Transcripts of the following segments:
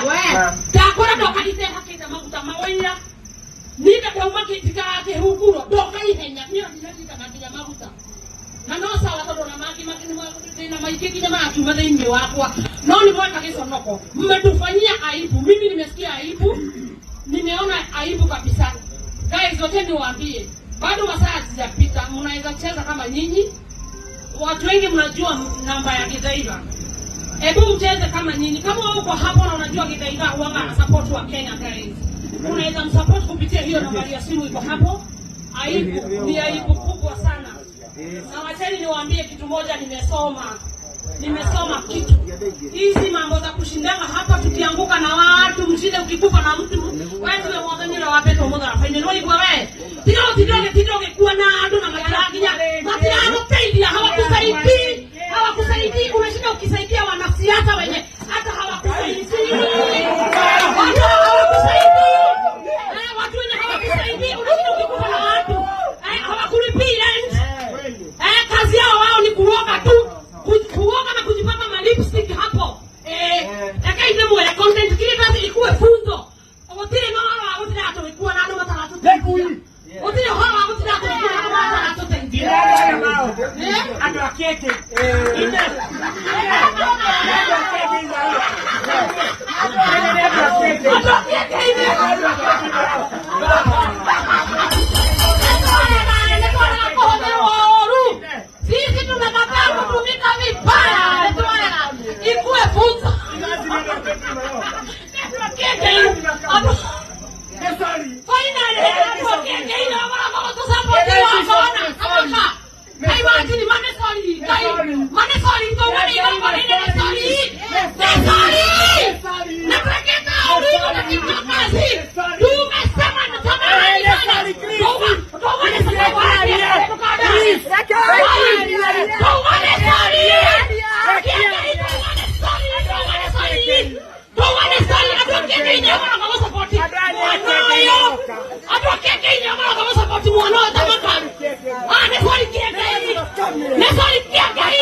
Ndakora ndoka itehakĩte maguta mawaira niĩ ndauma ndikagakĩhunguro ndoka ihenya niĩ ndinatikaga nginya maguta na no sawa tondũ ona mangĩ mathĩna maingĩ nginya marakiuma thĩinĩ wakwa no nĩ mweka gĩconoko mmetufanyia aibu. Mimi nimesikia aibu, nimeona aibu kabisa. Guys, wacha niwaambie, bado masaa hazijapita, mnaweza cheza kama nyinyi. Watu wengi mnajua namba ya Githaiga. Hebu mcheze kama nyinyi. Kama wewe uko hapo na unajua Githaiga huanga ana support wa Kenya guys, unaweza msupport kupitia hiyo nambari ya simu iko hapo. Aibu ni aibu kubwa sana. Na wacheni niwaambie kitu moja, nimesoma kitu. Hizi mambo za kushindana hapa, tukianguka na watu, mshinde ukikufa na mtu wewe tuwe mwathani wa wapetwo mũtharaba-inĩ no igua we tiga gũtinda ũgĩtinda ũgĩkua na andũ na matiraginya matiragũteithia, hawakusaidii, hawakusaidii. Unashinda ukisaidia wanasiasa wenye hata hawakusaidii, watu hawakusaidii. Eh, watu wenye hawakusaidii, unashinda ukikufa na watu, eh, hawakulipii rent. Eh, kazi yao wao ni kuoga tu, kuoga na kujipaka ma lipstick hapo. Eh, reke ithe mwere content creators ikuwe funzo. Gũtirĩ na ũhoro wa gũtinda tũgĩkua na andũ mataratũteithia. Gũtirĩ ũhoro wa gũtinda tũgĩkua na andũ mataratũteithia. Eh? Andå akete. Andũ akĩte. Nĩtwarega kũhũthĩrwo ũru. Sisi tumekataa kutumika vibaya. Nĩtwarega. Ikuwe funzo. Andũ akĩte. Andũ Finally, andũ akĩte maroka gũtũsupport wakona. Amaka. Ngai wajini mane sorry. Ngai mane sorry tũgani igongona inene sorry. Nĩ sorry. Na twekete ũru na TikTokers. Tumesema na samahani sana. Tuga nĩ sorry. Tuga nĩ sorry. Tuga nĩ sorry. Tuga nĩ sorry. Andũ akĩte inya maroka gũsupport mwana ũyũ. Andũ akĩte inya maroka gũsupport mwana ũyũ tamaka. Ah, nĩ sorry kĩa Ngai. Nĩ sorry kĩa Ngai.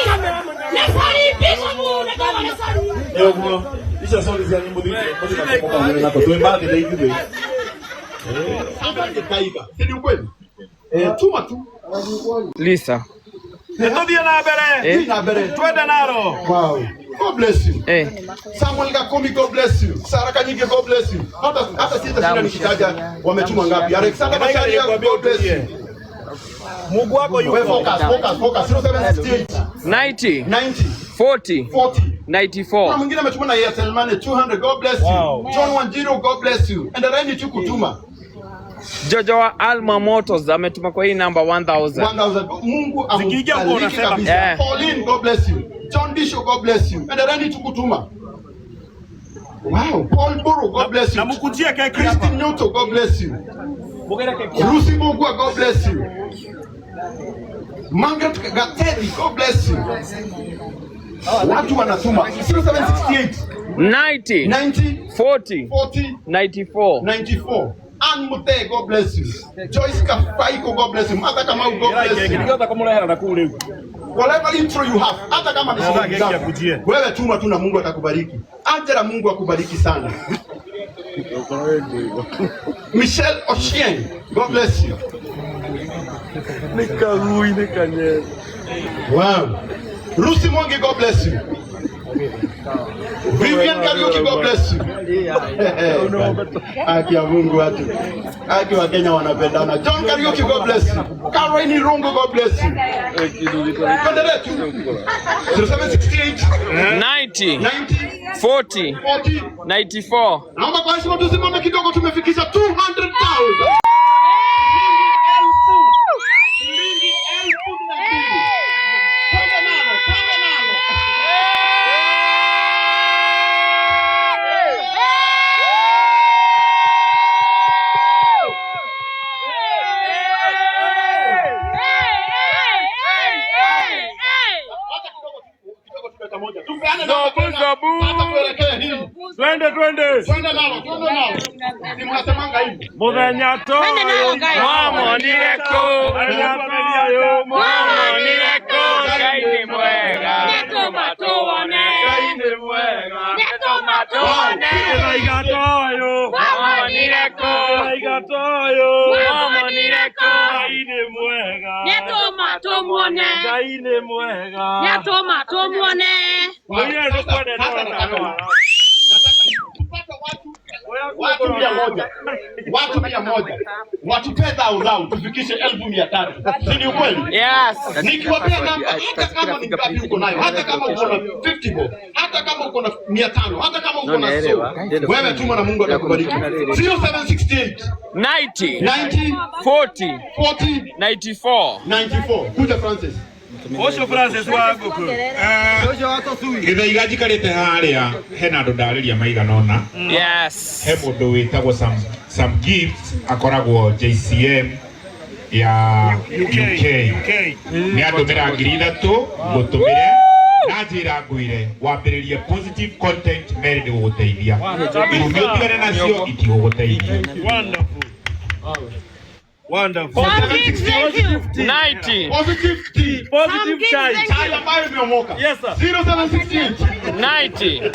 Nĩ sorry Bishop, nĩ tuga nĩ sorry. Nĩguo icio sorry cianyu mũthikaga nako twĩ mbathi na ithuĩ. Hata kaiba. Si ni ukweli? Eh, tuma tu. Lisa. Nĩtũthiĩ na mbere. Eh. Na mbere. Twende naro. Wow. God bless you. Eh. Samuel Gakomi, God bless you. Sarah Kanyike, God bless you. Hata sita nikitaja wametuma ngapi. Alexander Macharia, God bless you. Mungu wako We yuko. focus, focus, focus. 0768 90 90 40 40. Kuna 94. mwingine ametuma na Airtel Money 200. God bless you. Wow. John Wanjiru, God bless you. Endeleeni tu kutuma. Jojo wa Alma Motors ametuma kwa hii namba 1000. 1000. Mungu Zikiingia huko akubariki unasema. kabisa. Yeah. Pauline, God bless you. John Disho, God bless you. Endeleeni tu kutuma. Wow. Paul Buru, God bless Na you. mukujie keki hapa. Christine Newton, God bless you. Mugere keki. Lucy Mugwa, God bless you. Margaret Gateri, God bless you. Watu wanatuma 0768 90 90 40 40 94. 94. Ann Mute, God bless you. Joyce Kafaiko, God bless you. Martha Kamau, God bless you. Ndigota kũmũrehera na kũu rĩu. Whatever intro you have, hata kama ni Nataka shilingi keki zako, akujie. wewe tuma tu na Mungu atakubariki. Angela, Mungu akubariki sana. Michelle Ochieng, God bless you. Wow. Lucy Mwangi, God bless you. Vivian Kariuki, God bless you. Haki ya Mungu watu. Haki wa Kenya wanapendana. John Kariuki, God bless you. Caroline Rungo, God bless you. Tuendelee tu. 0768 90 90 40 40 94. Naomba kwa heshima tusimame kidogo, tumefikisha 200,000. Shilingi 2,200. Twende nalo, twende nalo. Wacha kidogo kidogo tuweke moja. Tupeane namba Zabu, tena. zabu. Sasa tuelekee hii. Twende twende. Twende nalo, twende nalo. Si mnasemanga hivi. Mũthenya toyũ Mwamonire kũ? Mũthenya toyũ Mwamonire kũ? Ngai nĩ mwega. Nĩtũma tuone. Ngai nĩ mwega. Nĩtũma tuone. toyũ. Wamuonire kũ? Ngai nĩ mwega. Nĩatũma tũmuone. Ngai nĩ mwega. Nĩatũma tũmuone. Mũirĩtu ndũkwendete Sasa ona nataka ndwara. tupate watu 100, watu 100 watupee thao zao tufikishe 300,000, si ni ukweli? Yes. Nikiwapea namba, hata kama ni ngapi uko nayo, hata kama uko na 50 bob, hata kama uko na 500, hata kama uko na so, wewe tuma na Mungu atakubariki. 0768 90 90 40 40 94. 94. Kuja Francis. Ũcio Francis wa ngũkũ. Githaiga njikarĩte harĩa hena andũ ndarĩria maigana ũna. Yes. He mũndũ wĩtagwo some gifts akoragwo JCM ya UK. Nĩ andũmĩra 3,000 ngũtũmĩre na njĩra ngwĩre wambĩrĩrie positive content merĩ nĩ gũgũteithia irumi ũtigane nacio itigũgũteithia. Wonderful. Wonderful. Some gigs, thank you. 90 Positive tea. Positive Some chai. gigs, Chai ambayo imeomoka. Yes, sir. 0768 90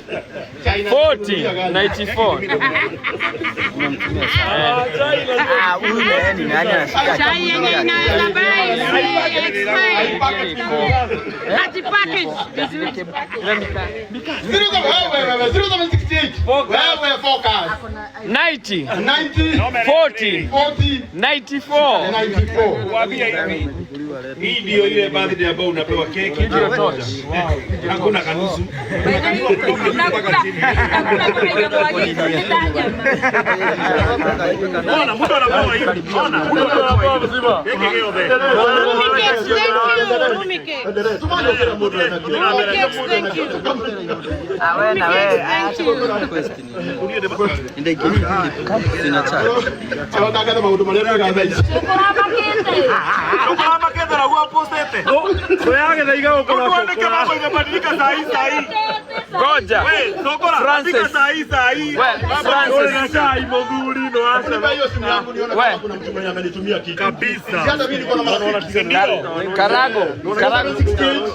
Chai na- 40 94. Chai yenye inaweza buy, si expire. Ati package. Wewe, 0768. Wewe focus. 90 90 40 40 94. 94. Waambie hivi. Hii ndio ile birthday ambayo unapewa keki. Hakuna kanusu. Ona mtu anapewa hivi. Ona mtu anapewa mzima. Keki gĩothe. Rumi cakes, thank you. Rumi cakes. Endelee. Tuma ndio kila mtu anakio. Rumi cakes, thank you. Rumi cakes, thank you. Arotangatha maundu maria mega thaa ici. Ndũkũramakĩte na guo postete. Githaiga gũkorwo Tuandike mambo imebadilika saa hii saa hii. Goja. We, Sokora, Francis. andika saa hii saa hii. We, Francis. Una chai mũthuri no Nipe hiyo simu yangu nione We. kama kuna mtu mwenye amenitumia kitu. kabisa. Si hata mimi niko na marafiki. Karago. Karago. 768.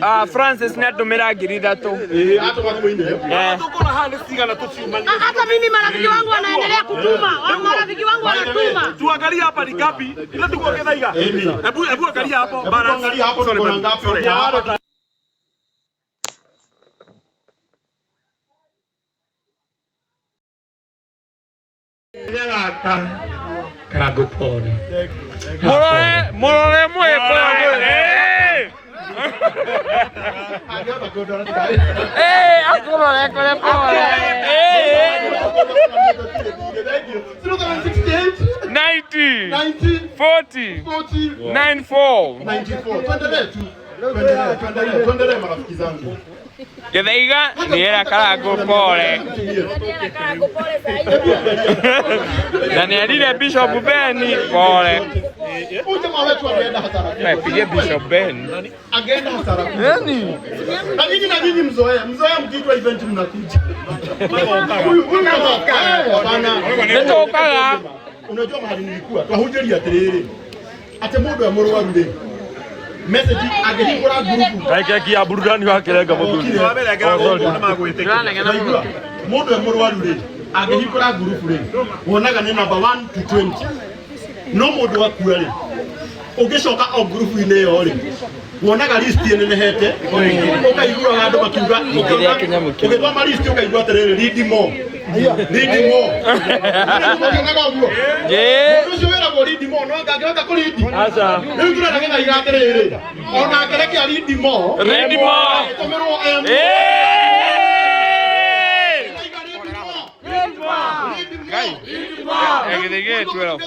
Ah, Francis nĩ andũmĩra 3,000. Eh, hata kwa mwingine. Eh. Tukora haha nĩ cigana tũciumanie. Hata mimi marafiki wangu wanaendelea kutuma. Marafiki wangu wanatuma. Tuangalie hapa ni ngapi? Ile tuko Githaiga. Hebu hebu angalia hapo. Hebu Balance. angalia hapo Sorry, tuko na man. ngapi? Sorry. Hapa Karago pole. Mũrore, mũrore mwĩko. Eh. Angĩhota kũndora ndikari. Eh, akũrore kũrĩ pole. Eh. Thank you. 0768 90 90 40 40 94. 94. Tuendelee tu. Tuendelee, tuendelee, tuendelee marafiki zangu. Githaiga nĩera Karago pole. Na nĩerire Bishop Ben pole. Huyu jamaa wetu ameenda hasara kubwa. We, pigie Bishop Ben. Angeenda hasara kubwa. Na nyinyi mzoee, mzoee mkiitwa event mnakuja. Huyu huyu jamaa, eh, hapana. Nĩtũkaga. Unajua mahali nilikuwa twahunjĩria atĩrĩrĩ atĩ mũndũ e mũrwaru rĩ message angĩhingũra ngurubu Kaĩ keki ya burudani wakĩrenga mũthuri. Wa mbere ngera gũkũ nĩ magwĩtĩkia. Naigua mũndũ e mũrwaru rĩ angĩhingũra ngurubu rĩ wonaga nĩ number 1 to 20 no mũndũ akua rĩ ũngĩcoka o ngurubu-inĩ ĩyo rĩ wonaga list ĩnenehete ũkaiguaga andũ makiuga ũgĩthoma list ũkaigua atĩrĩrĩ read more read more ũkĩonaga ũguo Ĩĩ. mũndũ ũcio wĩragwo read more no angĩhota kũ read Aca. rĩu tũrenda gĩthaiga atĩrĩrĩ ona ngereke read more Read more. ĩtũmĩrwo M Eh. Githaiga 12.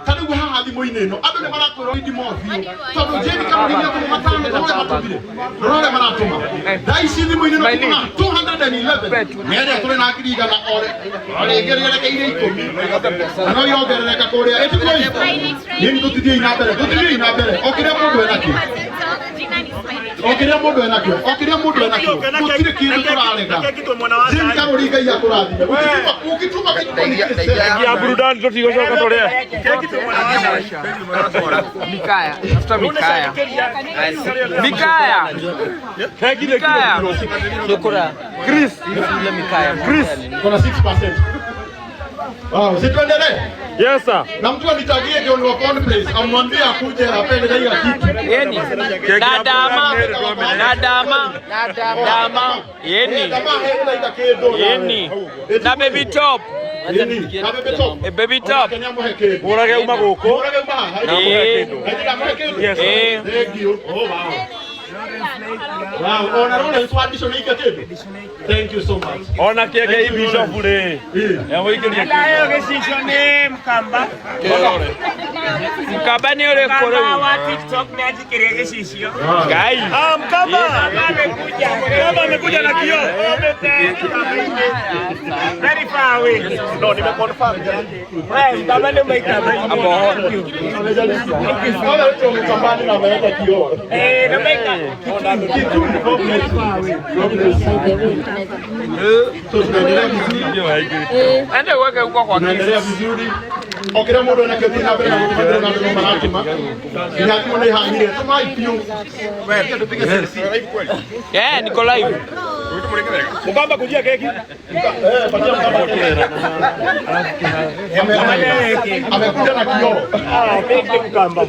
Ta rĩu haha thimũ-inĩ ĩno andũ nĩ maratwĩra read more biũ tondũ Jane kamũrĩmi atũma matano ta ũrĩa matũmire rora ũrĩa maratũma thaa ici thimũ-inĩ ĩno tũma 211 nĩ tũrĩ na 100,000 o rĩngĩ rĩerekeire 10 na no irongerereka kũrĩa ĩtiguo nini tũtithiĩ na mbere o kĩrĩa mũndũ enakĩo. O kĩrĩa mũndũ enakĩo, o kĩrĩa mũndũ enakĩo, gũtirĩ kĩndũ tũrarega. Jane Karũri, Ngai akũrathime. Ũngĩtuma kĩndũ nĩ kĩcere. Ya burudani tũtigũcoka tũrĩe. Mikaya. Tafuta Mikaya. Mikaya. Keki nĩ Mikaya. kiro kiro. Shukura. Chris. Ile Mikaya. Chris. Kuna 6%. Wow, si tuendelee? Yes sir. Na mtu anitagie John wa Corn Place, amwambie akuje apende kaiga kitu. Yeni. Na dama. Na dama. Dama. Yeni. Dama hena ita kĩndũ. Yeni. Na baby top. Yeni. Na baby top. Eh, baby top. Kenya muhe kĩndũ. Mũrage uma gũkũ. Mũrage uma haha. Eh. Ndamũhe kĩndũ. Yes. Eh. Thank you. Oh wow. Wow, ona Lawrence wa addition ika kĩndũ. Thank you so much. Ona kĩenge i bishop rĩ. Egũikĩria kĩndũ. Gĩcicio nĩ Mkamba. Mkamba nĩ ũrĩkũ rĩu? Wa TikTok nĩ anjikĩrie gĩcicio. Ngai. Ah, Mkamba. Amekuja. Mkamba amekuja na kioo. Very far away. No, nimeconfirm. Wewe Mkamba nĩ maikamba. Aboho. Wale wetu wamepambana na wameleta kioo. Eh, nĩ maikamba. God bless you. God bless you. So tunaendelea vizuri. Ende uweke huko kwa kisi. Tunaendelea vizuri. O kĩrĩa mũndũ enakĩo thiĩ na mbere na gũtũma ndĩrona andũ no maratũma. Nginya thimũ nĩ ihang'ire. Tũmai biũ. Eh, niko live. Mkamba kujia keki. Eh, patia Mkamba keki. Amekuja na kioo. Ah, thank you Mkamba.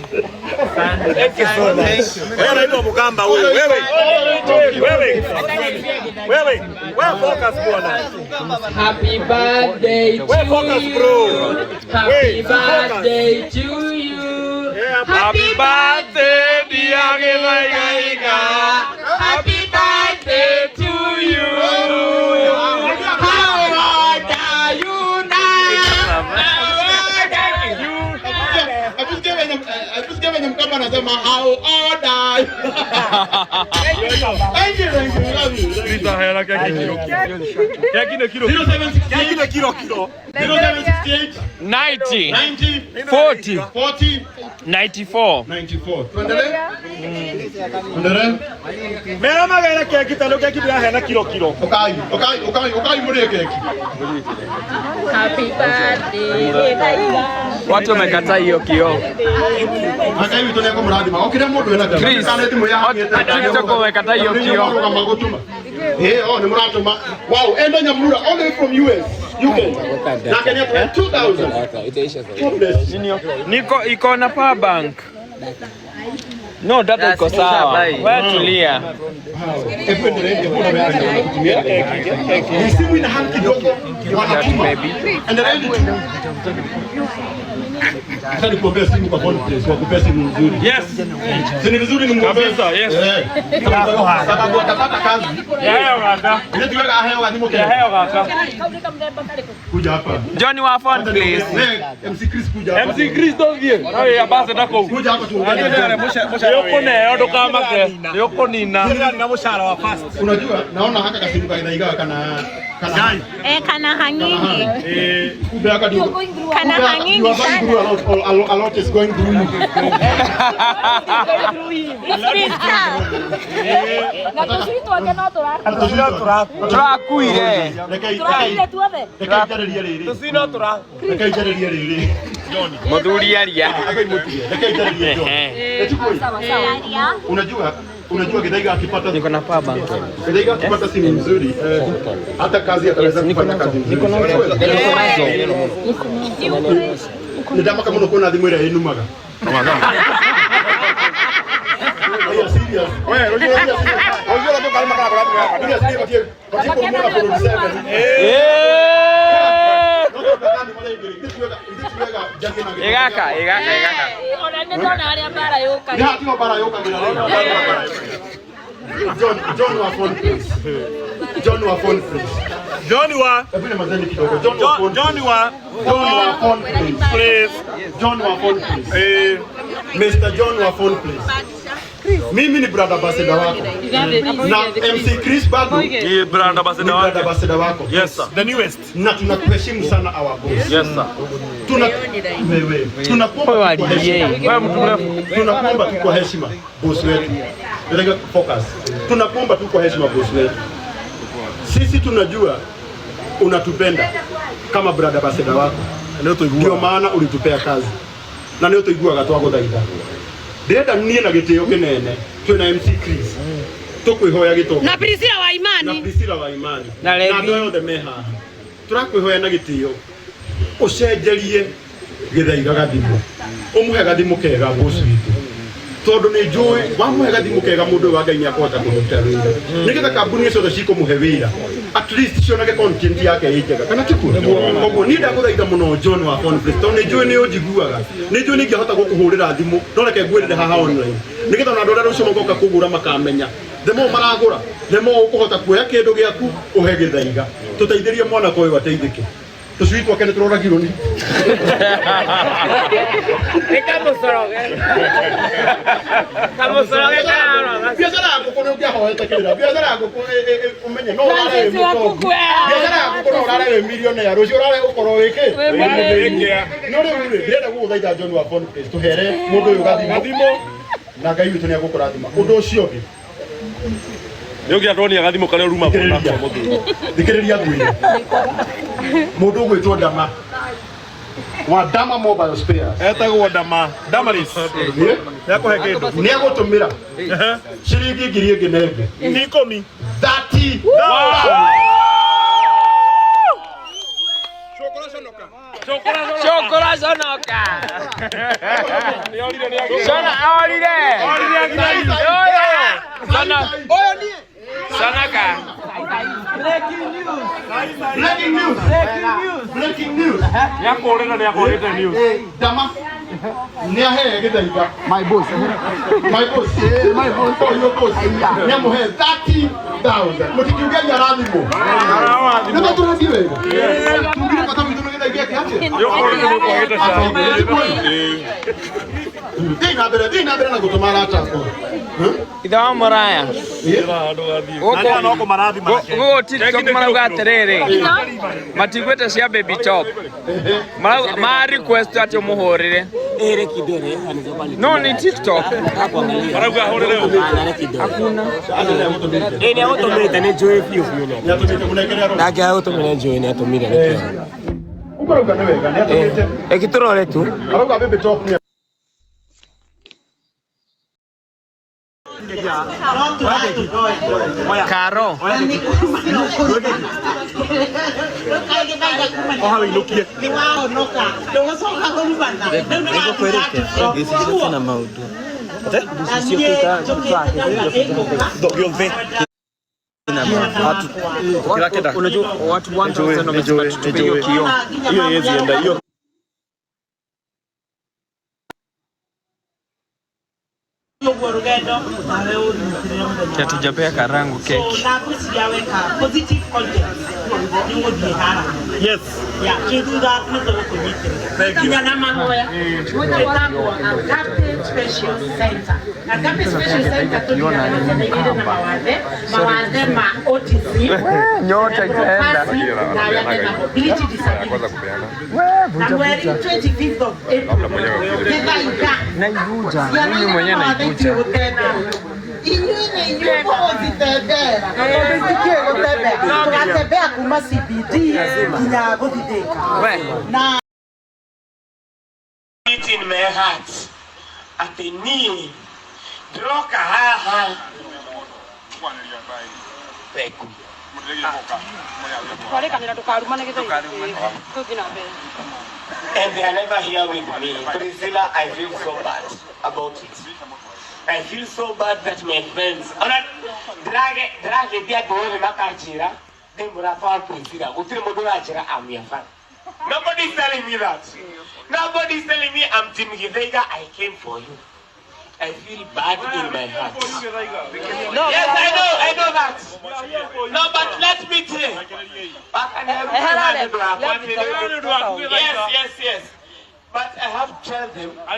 Thank you so much. Wewe unaitwa Mkamba wewe. Wewe. Wewe. Wewe. Wewe focus bwana. Happy birthday to Wewe focus you. bro. Happy Wait, focus. birthday to you. Happy birthday dear Githaiga. Happy birthday to you. How old are you now? How old are you? Hebu sikia venye Mkamba anasema how old are you? Thank you, thank you, we love you. Chris aheana keki kiro kiro. Keki nĩ kiro. 0768 Keki nĩ kiro kiro. 0768 90 90 40 40 94. 94. Tuendelee? Tuendelee? Mera magere keki tondũ keki ndĩraheana kiro kiro. Ukai, ukai, ukai, ukai mũrĩe keki. Happy birthday, Githaiga. Watu wamekataa hiyo kioo. Ngai witũ nĩekũmũrathima. O kĩrĩa mũndũ enakĩo. Chris, Kana thimũ yahang'ĩte. TikTok wamekataa hiyo Nĩ kioo. marũgama gũtũma. Eh, oh, nĩ mũratũma. Wow, Endo Nyamrura all the way from US, UK. Nake nĩ atũma 2000. God bless you. Niko iko na power bank. No, data iko sawa. Wewe tulia. Hebu endelee, hebu endelee kutumia. Ni simu ina hang kidogo, wanatuma. Endeleeni tu. Sasa nikuombea simu kwa phone place, wakupea simu nzuri. Yes. Si ni vizuri nimuombee? Kabisa, yes. Eh. Sababu atapata kazi. Yaheo gaka. Ile tuweka aheo gathimo kega. Yaheo gaka. Kuja hapa. Johnny wa phone please. Eh, MC Chris kuja hapa. MC Chris ndũthiĩ. No wĩ ambassador kũu. Kuja hapa tuongee. Nĩ ũkũneo ndũkamake. Nĩ ũkũnina. Unajua naona haka kasimu kaithaiga kana kana Eh, kana hangingi. eh kumbe haka ndio Kana hangingi you are going through sana. a lot, a lot is going through you. It's been tough. Na tũcui twake no tũrakuire. Tũrakuire. Reke Tũrakuire tuothe. reke njarĩrie rĩrĩ. Reke njarĩrie rĩrĩ. Mũthuri aria. Reke imutie. Reke njarĩrie John. Echukui. Sawa sawa. Unajua Githaiga akipata Niko na power bank. Githaiga akipata simu nzuri hata kazi ataweza kufanya kazi nzuri. Niko nazo. Nĩndamaka mũno kuona thimũ ĩrĩa ĩnumaga. Are you serious? Wewe, unajua unajua kalima kana kula Serious, batie batie kũrumũra bũrũri seven. Eh! No tondũ thimũ ĩrĩa ĩngĩ, ithuĩ tuwega njagi na gĩthomo. Igaka, igaka, igaka. Ona nĩ ndona harĩa mbara yũkaga. Nĩ hatigo mbara yũkagĩra rĩu. John, John wa phone please. John wa phone please. John wa Hebu nyamazeni kidogo. John wa phone. John wa John wa phone please. please. John wa phone please. Eh, Mr. John wa phone please. Mimi ni brand ambassador wako. Na MC Chris bado ni brand ambassador wako. Brand ambassador wako. Yes sir. The newest. Na tunakuheshimu sana our boss. Yes sir. Tuna wewe. Tunakuomba kwa heshima. Wewe mtu mrefu. Tunakuomba tu kwa heshima boss wetu. Nataka focus. Tunakuomba tu kwa heshima boss wetu. Sisi tunajua unatupenda kama brand ambassador wako. Ndio maana ulitupea kazi. Na nĩ ũtũiguaga twagũthaitha. Ndĩrenda niĩ na gĩtĩo kĩnene twĩna MC Chris tũkwĩhoya gĩtonga Na Priscilla wa na Imani. Priscilla wa Imani Na Levi. andũ aya othe me haha tũrakwĩhoya na gĩtĩo ũcenjerie Gĩthaiga gathimũ ũmũhe gathimũ kega boss witũ tondũ nĩ njũĩ wamũhe gathimũ kega mũndũ ũyũ wa Ngai nĩ akũhota kũruta wĩra nĩgetha kambuni ciothe cikũmũhe wĩra at least cionage content yake ĩ njega kana tikuo koguo niĩ ndagũthaitha mũno John wa Phone Place tondũ nĩ njũĩ nĩ ũnjiguaga nĩ njũĩ nĩ ingĩhota gũkũhũrĩra thimũ no reke ngwĩrĩre haha online nĩgetha ona andũ arĩa rũciũ magoka kũgũra makamenya the more maragũra the more ũkũhota kuoya kĩndũ gĩaku ũhe Gĩthaiga tũteithĩrie mwanake ũyũ ateithĩke tũcui twake nĩ tũroragirwo nĩ Nĩ kamũcoroge. Kamũcoroge kararora. Biacara ya ngũkũ nĩ ũngĩahoete kĩrĩra biacara ya ngũkũ ũmenye no ũrare wĩ Francis wa mũtongu kuku, eh. biacara ya ngũkũ no ũrare wĩ millionaire rũciũ ũrare ũkorwo wĩ kĩ Wĩ mũthĩni. No rĩu rĩ ndĩrenda gũgũthaitha John wa Phone Place tũhere mũndũ ũyũ gathimũ na Ngai witũ nĩ egũkũrathima ũndũ ũcio ũngĩ Nĩ ũngĩatuonia gathimũ karĩa uruma Thikĩrĩria. Thikĩrĩria ngwĩre mũndũ ũgwĩtwo Ndama wa Dama Mobile Spares Etagwo Dama. Damaris. Nĩakũhe kĩndũ. nĩ egũtũmĩra ciringi ngiri ĩngĩ na ĩngĩ Ni ikũmi. 30 Cokora conoka. Cona orire. Oyo. Cona. Conoka. Breaking news. Breaking news. Nĩakũrĩra nĩakũrĩte news. Dama nĩ ahe Gĩthaiga my boss my boss my boss oh your boss nĩ amũhe 30,000 mũtikiuge nĩ arathimwo nĩ tũrathiĩ wega tugire bata witũ nĩ Gĩthaiga eke atĩa Nĩũkũrĩte nĩũkwagĩte cai. Thiĩ na mbere thiĩ na mbere na gũtũma arata akwa Ithe wa mũraya. Na no kũmarathima nake. Gũkũ TikTok marauga atĩrĩrĩ matiguĩte cia baby top Marauga ma request atĩ ũmũhũrĩre no ni TikTok Marauga ahũrĩre ũ? Hakuna. Ĩ nĩ agũtũmĩte nĩ njũĩ biũ biũ nĩ atũmĩte mũnengere arora nake agũtũmĩre njũĩ nĩ atũmire nĩkĩo ũguo arauga nĩ wega nĩ atũmĩte ĩkĩtũrore tu arauga baby top nĩ Karo. Unajua watu 1000 wamesema tutupe hiyo kioo. Hiyo haiwezi enda hiyo. Hatujapea Karangu keki. Yes. Thank you. Nyota itaenda. Naivuja. Mimi mwenyewe naivuja. Inyuĩ nĩ inyuĩ mũgũcitembera tũtikiĩ gũtembea tũgatembea kuma CBD nginya gũthithĩka na it in my heart atĩ niĩ ndĩroka haha Thank you. Twarĩkanĩra ndũkarumane Gĩthaiga. Tũthiĩ na mbere. And they are never here with me. Priscilla, I feel so bad about it. I feel so bad that my friends. Ona ndĩragĩthia andũ othe makanjĩra ndĩ mũrata wa Priscilla. Gũtirĩ mũndũ ũranjĩra I'm your fan. Nobody's telling me that. Nobody's telling me I'm Team Githaiga. I came for you. I feel bad in my heart. Yes, I know that. No, but let me tell you. Yes, yes, yes. But I have to tell them. I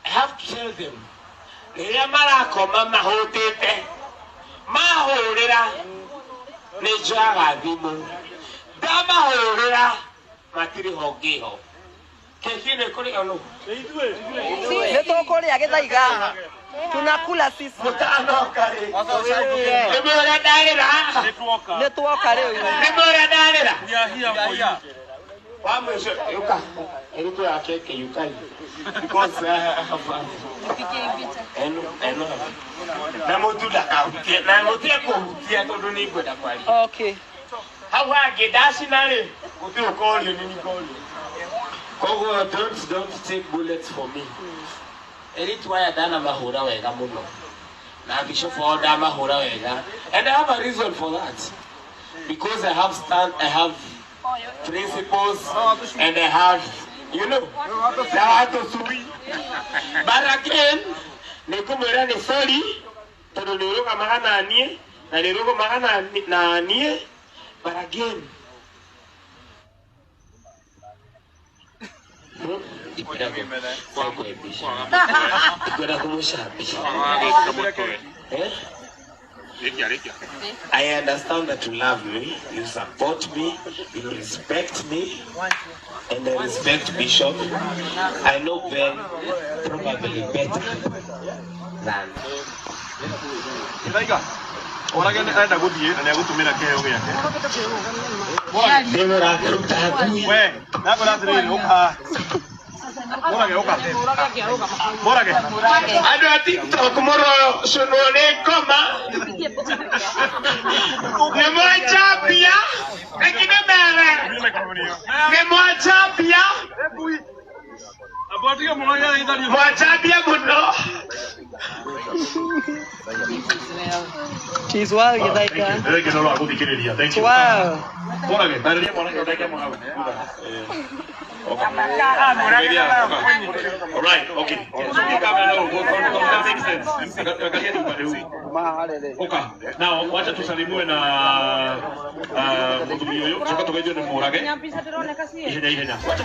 have to tell them Rĩrĩa marakoma mahũtĩte mahũrĩra nĩ njoyaga thimũ ndamahũrĩra matirĩ ho ngĩho keki nĩ kũrĩ ono Nĩ tũkũrĩa gĩthaiga. Tunakula sisi. Mũtanoka rĩ nĩ mũrĩa ndarĩra Nĩ tuoka rĩu. Nĩ mũrĩa ndarĩra wa mwisho yuka eriko ya keke yuka because I have eno eno na mutu ndakahutie na mutie kuhutia tondu ni ngwenda kwaria. Okay. Hau hangĩ ndacina rĩ gũtirĩ ũkorio nĩ nikorio koguo don't take bullets for me. Eritu aya ndanamahũra wega mũno na bishop wao ndamahũra wega and I have a reason for that because I have stand I have principles and I have you know na watũcui but again nĩ ngũmwĩra nĩ sorry tondũ nĩ ũrũgamaga na niĩ na nĩ ũrũgamaga na niĩ but again ndikwenda kũmũcambia. I understand that you love me, you support me, you respect me, and I respect Bishop. I know Ben probably better than. Orage nĩ arenda gũthiĩ na nĩ agũtũmĩra kĩheo gĩake. We, nakwĩra atĩrĩrĩ, ũka. Morage, ũka. Morage. Andũ a TikTok mũrocũnwo nĩ ngoma. Nĩ mwanjambia. Lakini mere. Nĩ mwanjambia. Mwanjambia mũno. She's well, Githaiga. Thank you. No agũthikĩrĩria. Thank you. Wow. Morage, tarĩria mwanake ũrĩa mũhau. All right, okay. That makes sense. Okay. Now, wacha tusalimiwe na mũthuri ũyũ, coka tũgeithio nĩ Mũrage. Ihenya ihenya. Wacha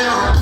Yo.